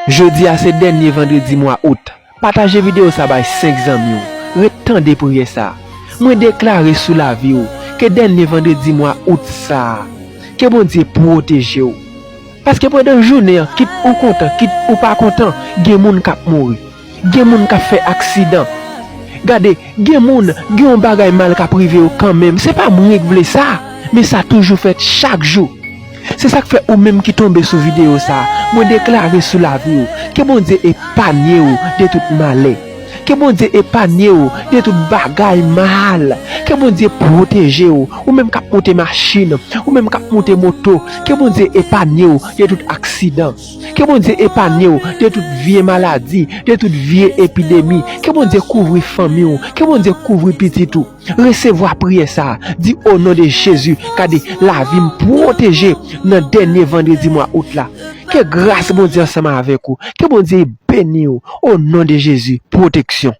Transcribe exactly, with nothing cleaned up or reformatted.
Jodi a se dènye vandredi mwa out. Pataje videyo sa bay senk zanmi w. Ret tande priyè sa. Mwen deklare sou lavi w ke dènye vandredi mwa out sa a, ke Bondye pwoteje w. Paske pandan jounen an, kit ou kontan, kit ou pa kontan, gen moun k ap mouri. Gen moun k ap fè aksidan. Gade, gen moun, gen yon bagay mal k ap rive yo kanmenm. Se pa mwen k vle sa, men sa toujou fèt chak jou. Se sa k fè ou menm ki tonbe sou videyo sa, mwen deklare sou lavi w, ke Bondye epanye w de tout malè. Ke Bondye epanye w de tout bagay mal. Ke Bondye pwoteje w, ou menm k ap monte machin, ou menm k ap monte moto. Ke Bondye epanye w de tout aksidan. Ke Bondye epanye w de tout vye maladi, de tout vye epidemi. Ke Bondye kouvri fanmi w. Ke Bondye kouvri pitit ou. Resevwa priyè sa a. Di, "O non de Jezi, gade, lavi m pwoteje nan dènye vandredi mwa out la." Ke gras Bondye ansanm avèk ou. Ke Bondye beni w. O non de Jezi, pwoteksyon.